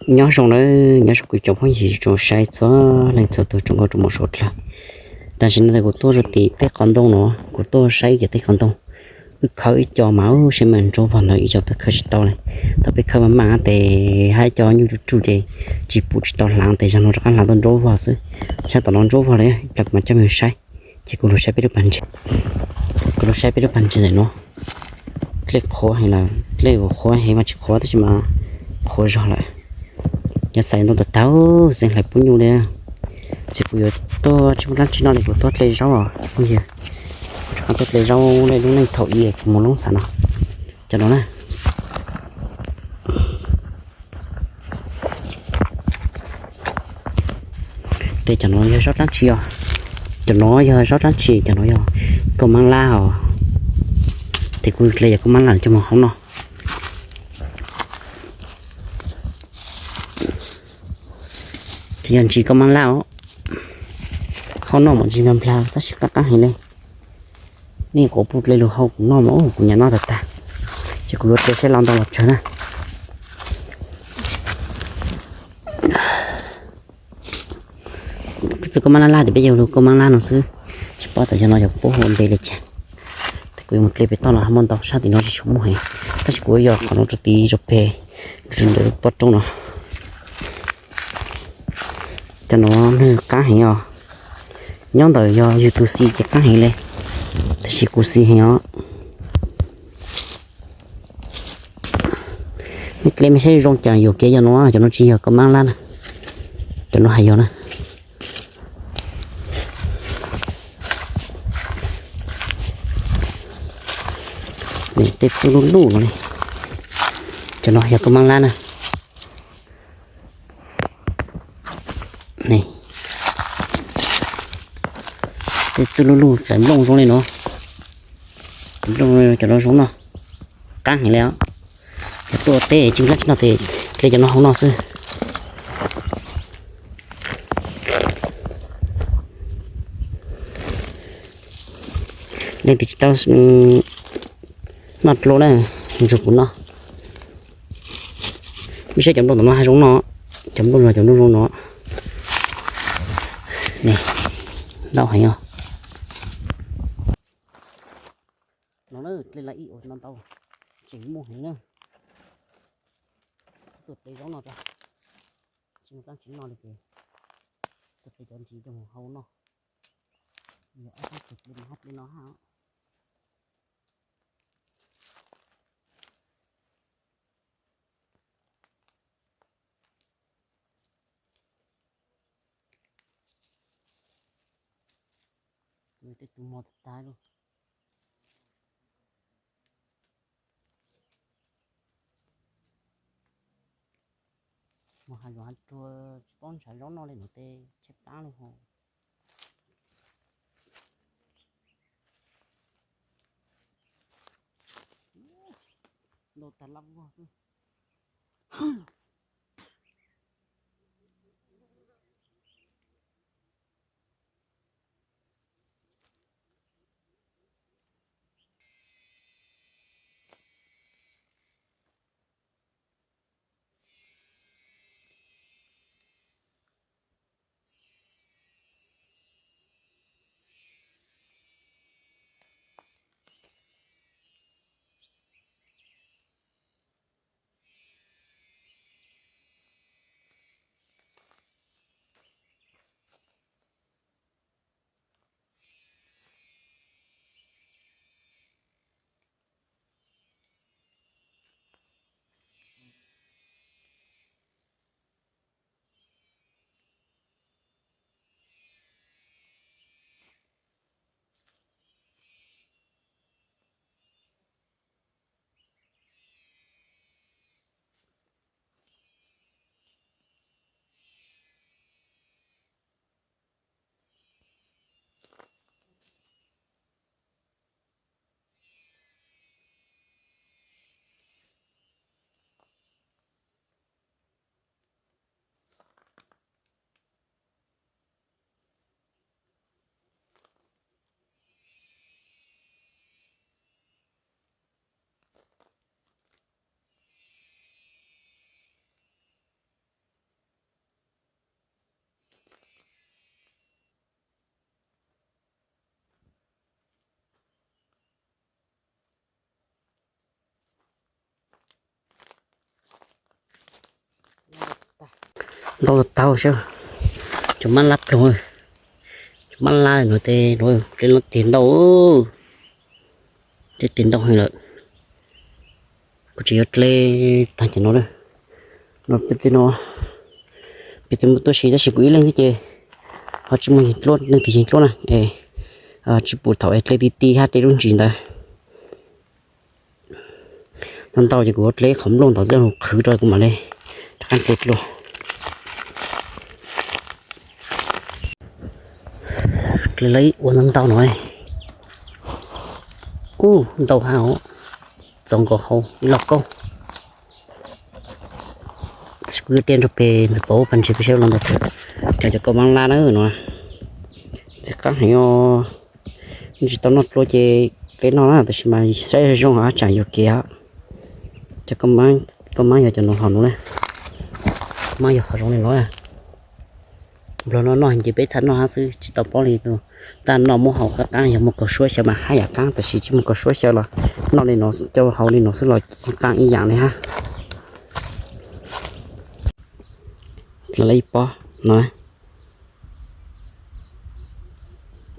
Nyob zoo nawb, nyob zoo kuv cov phooj ywg tsoom saib txhua leej txhua tus, tsoom nkauj tsoom muam suav dlawg. Tam sim no kuv tuaj rau tim tej qhov ntoo no, kuv tuaj saib kiag tej qhov ntoo. Wb khawb ib co mas ub, seb mas nruab vog ntawd ib co twb khawb tsis tau li. Thaum peb khawb mas mas tes hab ib co nyuj tsuj tsuj ces tsis pum tsis tau hlav, tes zaum no rov qab hlav tau nruab vog xwb. Sab tom no nruab vog li, ib pliag kuv mam coj mej saib. Ces kuv los saib peb lub pas ntses, kuv los saib peb lub pas ntses ntawm no. Dlej qhuav heev lawm, dlej kuj qhuav heev mas tsis qhuav tab sis mas qhuav zog lawm. Yog xaiv ntoo tag tag xeev hlais pub nyuj li. Ces kuv yuav tuaj tsis muaj dlaab tsi noj li, kuv tuaj dle zaub os phooj ywg. Kuv rov qab tuaj dle zaub li lub neej thaum ub kuv mus Loob Xas no. Cov no na. Tes cov no yog zaub dlaab tsi os? Cov no yog zaub dlaab tsi? Cov no yog koj maab lab os. Tes kuv dle yog koj maab lab coj mus hau noj. Ces yog ntsis koj maab lab os, hau noj mas ntsis nplag nplag tab sis qaab qaab heev li. Nej kuv pub dle lug hau kuv noj mas kuv nyam noj tag tag. Ces kuv yuav dle saib los ntau los tsawg na. Koj txug koj maab lab lab tes peb yog lug koj maab lab no xwb, tsis paub tas yog no yog puab hu ua npe li cas. Tes kuv yuav mus dle pem toj los muaj ntau, sab tim no tsis tshua muaj heev, tab sis kuv yog qhov no rau tid rau peg, rau ntawm lub pob roob no. Cov no nws qaab heev os. Nyob ntawm yog yug tug xis ces qaab heev li, tab sis kuv xis heev os. Nej dle mej saib zoo cas yuam kev yog no, cov no tsis yog koj maab lab na. Cov no hais yog na. Tej txuj luj luj no li. Cov no yog koj maab lab na. Tej txuj luj luj tsam nplooj zoo li no. Nplooj cov no zoo noj, qaab heev li os. Yog tuaj teb tsis muaj dlaab tsi noj tes dle cov no hau noj xwb. Leej twg tsis tau noj dlua na, nrug kuv noj. Mej saib cov nplooj tom no hab zoo noj, cov nplooj no cov nplooj zoo no. Ntau heev os. No dle lawm ib ua no ntau, tseem muaj heev na. Tuaj dle zaub noj rau, tsis muaj dlaab tsi noj li ces tuaj dle cov ntsis coj mus hau noj. Yog ob peb tug dle mus hab dle no hab. Tej tug mos tag tag lug. Mus has zoov has tsuag tsis paub ntshaw zaub noj li no tes tshaib plab li hos. Ntau tag lab vog xwb. Ntau tag saib, cov mab lab ploog, cov mab lab no tes, dleb los tes ntau, dleb tes ntau heev lawm. Kuv tseem yuav dleb tag cov no, no peb tej no, peb tej muaj tuaj si tab sis kuv ib leeg xwb ces ho tsis muaj yeej dluab, leej twg yeej dluab na es tsis pum thaum es dleb ti ti hab dleb lub ntsis ntawd. Ntau ntau ces kuv dleb qhov nplooj ntawd coj los qhwv rau kuv mam li rov qab dleb dlua. Dleb lawv ua ntau ntau no, ub ntau hab, txaus nkaus hauv ib lauj kaub. Tab sis kuv yuav tiaj nrog pem ntxim paub pas ntses peb saib los ntau, cov cov koj mab lab na no, ntxim qab heev os. Tsis tau noj dlua ces dleb noj na tab sis mas saib zoo zoo tsam yuam kev. Cov koj mab yog cov no hov no na, mab yog qhov zoo li no. Nplog no noj ces peb txhaj noj hab xwb tsis tau paub li. Tab noj muab haus qab qab yog muaj kaus suab xyaw mas haj yam qab tab sis tsis muaj kaus suab xyaw los noj li no, coj haus li no xwb los qab ib yam li hab. Dlawb ib pob no,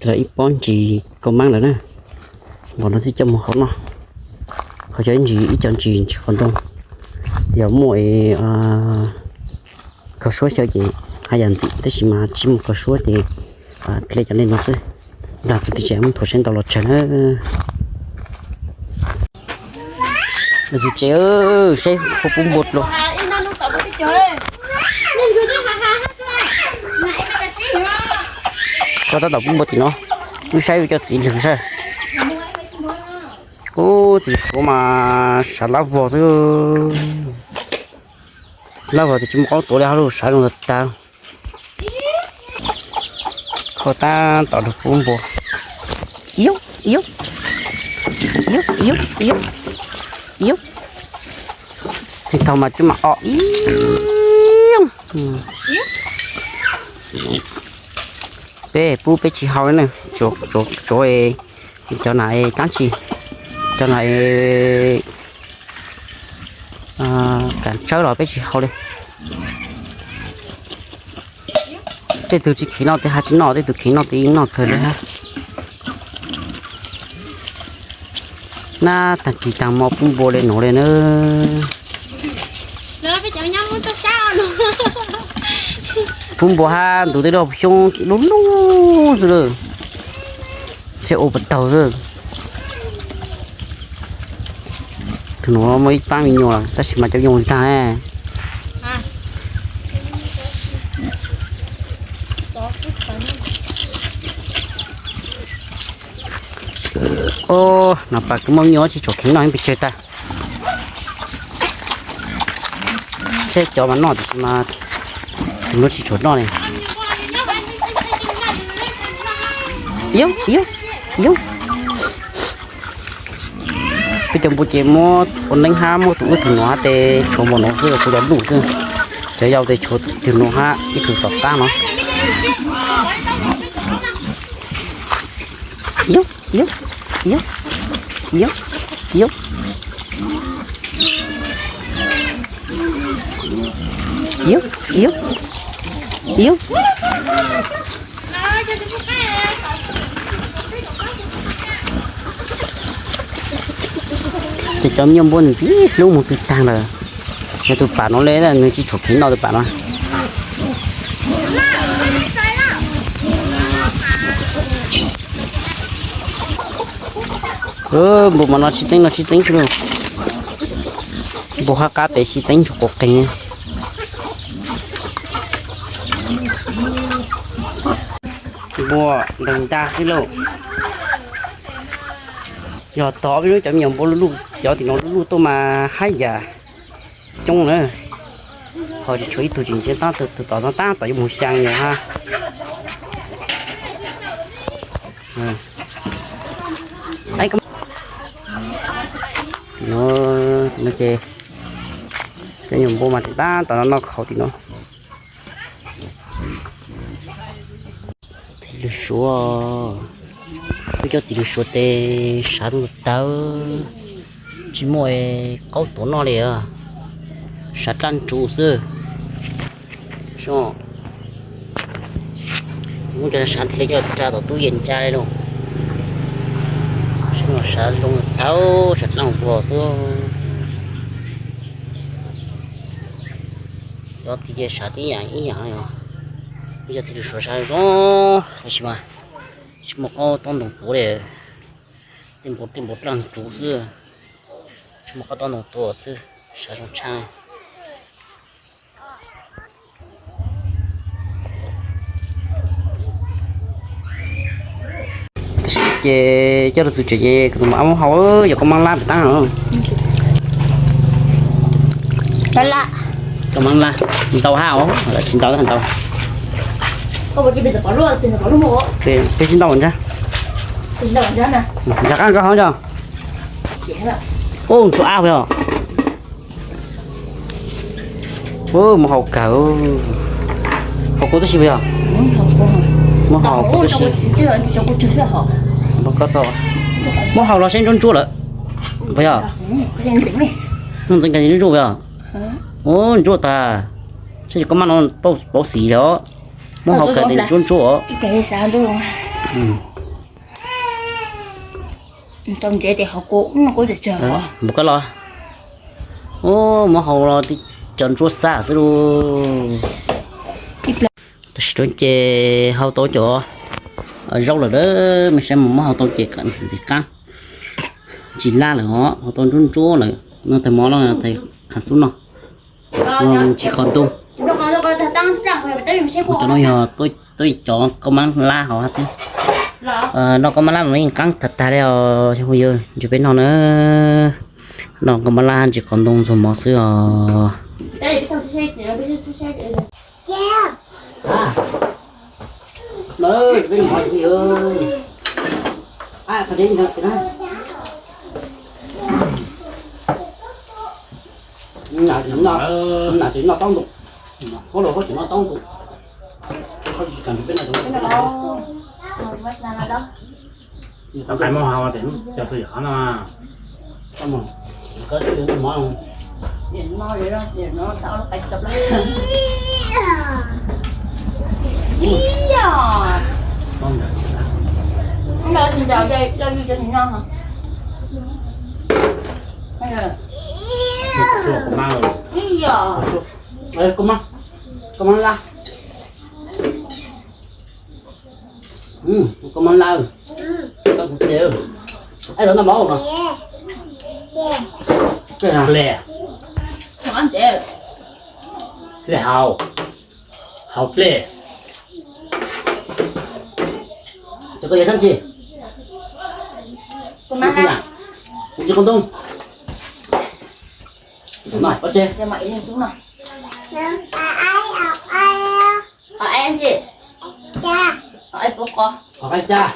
dlawb ib pob ntsis kau mab lawm na. Npaum no xwb coj mus hau noj. Ho cov ntsis ib co ntsis ntsis qhov ntoo, yog muaj kaus suab xyaw ces haj yam ntxim tab sis mas tsis muaj kaus suab ces dleb cov li no xwb. Nplag kuv twb tseem muab thuav saib ntau los tsawg na. Tus tsev saib puab pub npua dlua. Koj tab tom pub npua tim no, wb saib wb cov txiv lwg saib. Ub, txiv suav mas sav lab vog xwb. Lab vog tias tsis muaj qaub tuav li hab lauj, sav zoo tag. Kho tab tom lug pub npua. Iub, iub, iub, iub, iub, iub. Thaum mas coj mas o ib. Peb pub peb tsis hau na, tsuav cov na dlaab tsi, cov na kam tsawb los peb tsis hau li. Tej tug tsis khiv noj tes hab tsis noj, tej tug khiv noj tes yeej noj kawg li hab. Nab tag kis tag hmo pub npua li nuav li na. Pub npua hab ntug tej lub xyoob lub lub xwb lawm. Txhia ua puas taug xwb. Tug nuav muaj ib paab me nyuam tab sis mas cov nyuj tsis taag ne. Os, no pas kuv muaj me nyuam tsis tshua kheev noj pes tsawg tag. Saib cov mas noj tab sis mas tus nuav tsis tshua noj li. Iub, iub, iub. Peb cov npua ces muab ua neeb hab muab tus ub tus nuav hab tes tshuav npaum nuav xwb, tshuav cov luj xwb. Cov yau tes tshuav tus nuav hab ib tug tom qab no. Iub, iub, iub, iub, iub. Iub, iub, iub. Ces cov me nyuam npua ntxim hlub mus twg taag lawm. Yog tus pam no le, nws tsis tshua kheev noj tus pam no. Npua mas no sib txeeb no sib txeeb xwb lauj. Npua hab qab tes sib txeeb tsuas quav qees. Npua nrag nrag xwb lauj. Yog tog peb lub cov me nyuam npua luj luj, cov tim no luj luj tuaj mas hab yam coob na. Ho tsis tshuav ib tug tsis ntsia tab, tus tom no tab tom yuav mus xyaa nyuam hab. No ces cov nyuam npua mas tab tom noj qhauv tim no. Txiv lws suav, wb cov txiv lws suav tes sav tawv, tsis muaj qaub tuav noj li, sav dlaj ntsuv xwb. No, muab cov sav hle coj tsa tom tub yees ncha li no. Sav zoo tau, sav dlab vog xwb. Cov tib ce sav tib yam ib yam os. Muaj cov txiv lws suav sav zoo, tab sis mas tsis muaj qaub taub ntoo tuav li. Tej npua tej npua plaj ntsuv xwb, tsis muaj qaub taub ntoo tuav xwb, sav zoo tshaj. Tab sis ces coj rau tus tsev ces kuv tus mam ab muab hau, yog koj mab lab pem tab. Koj mab lab ntau hab os, tsis ntau ntau. Peb tsis ntau ntag. Nrog qab koj hau ntag. Ub, ntsuab ab os. Ub, muab hau kawg. Hau kawg tib si puas yog? Muab hau kawg tib si. Muab hau los seb ntsuab ntsuab lawm puas yog? Ntxeev kawg ntsuab ntsuab puas yog? Ub, ntsuab tag. Saib koj mab no pauv xis lawm. Muab hau kawg ntsuab ntsuab os. Npam koj los. Ub, muab hau los tib co ntsuab xab xwb lauj. Tam sim no ces hau tau cov zaub lawm, mej saib mas muab hau tau ces ntxiv qab. Tsis lab lawm os, hau tau ntsuab ntsuab lawm. Noj tag mov no, tag khav xub noj. Tsis qhov ntug. Cov no yog tuaj cov koj mab lab hauv hab xwb. Noj koj mab lab no yeej qab tag tag li os, hu yawg ntsis peb noj na. Noj koj mab lab ntsis qhov ntoo ntxuag mov xwb os. Nam tsis noj taub ntuj, huab los huab tsis noj taub ntuj. Tau qais mov hau tes cog tus yam qhov no. Koj mab, koj mab lab. Koj mab lab. Koj kuv ple. Ai, tau noj mov no. Ple. Ple hau. Hau ple. Cov koj yog dab tsi? Ntsis qhov ntoo. Ntsis no, pob tseg. Qhov qaib caj.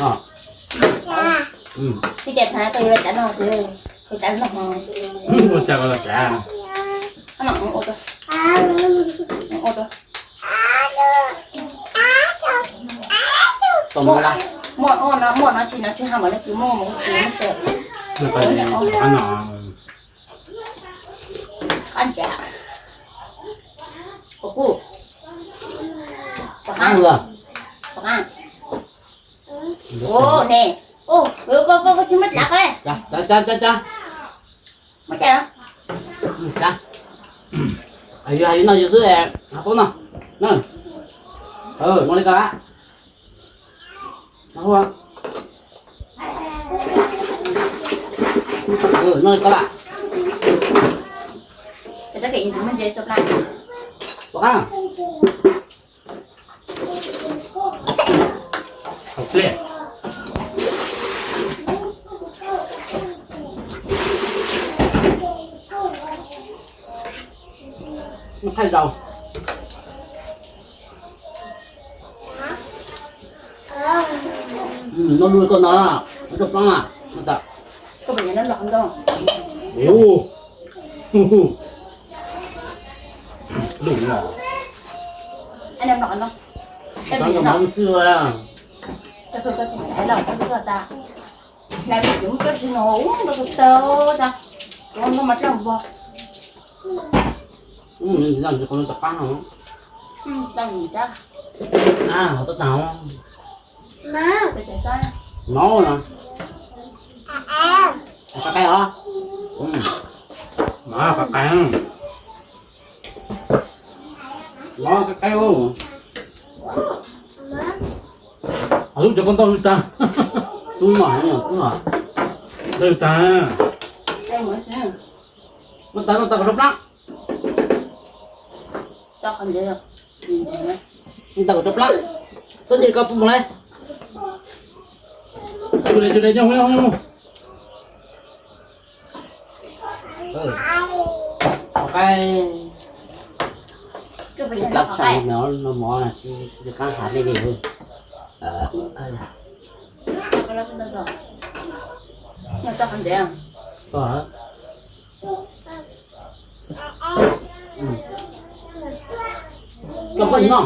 Ua cas ko los cas. Muaj no tsis no tsis ha mas no tsis muaj mus tsis muaj. Qab ncav. Kuv kuj. Pom qab. Pom qab. Ua ne. Ua, koj koj tsis muab dlav ko. Muab cas. Yog hais li no yus twb hab paub no. Noj li ko lawm. Noj li ko lawm. Pom qab. Hau ple. Noj qab zaus. Noj lub koj no, noj toj plaab na. Lub no. Tau mus tsa. A, hov tau tag. Mov no. Qab qaib os. Mov qab qaib. Mov qab qaib. Lub cov koj ntau lub tag. Xub no, xub no. Ntau lub tag. Ntau tag, ntau tag kom rau plab. Ntau kom rau plab. Txhob nce koj pub mus lawm. Tsum li, tsum li, nyob nyob. Qaib. Plab tshaj no mov tsis qab hav li li. Koj pub ib no.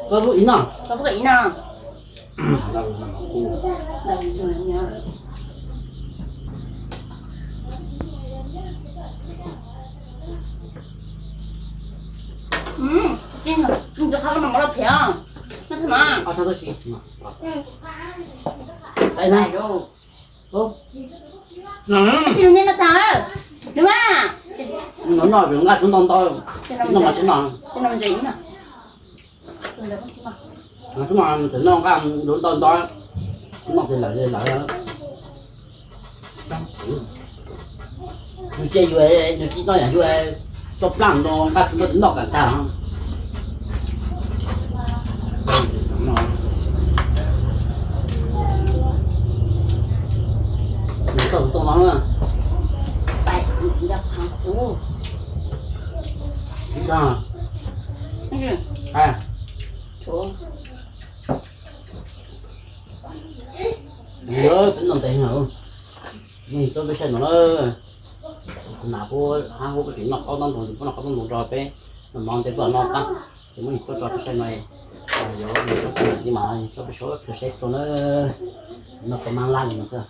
Koj pub ib no. No noj nqa tshuav ntau ntau, noj mas tsis noj. Tsis noj, tsis noj nqa tshuav ntau ntau, noj ces lawm lawm. Yus cia yus, yus tsis noj yam yus tso plab no nqa tshuav ntau noj kam tag. Nws txoj tus toj no na. Ib tag. Yog peb noj ntev na, muab yus tuaj peb saib no na. Kuv nam kuv hab kuv tseem noj qaub ntab ntoo, kuv noj qaub ntab ntoo rau peb noj mov ntev kuv noj qab, ces muab yus tuaj tso peb saib no. Yog yus tuaj txiv mas tso peb saib rau na. Noj kua mab lab li no xwb.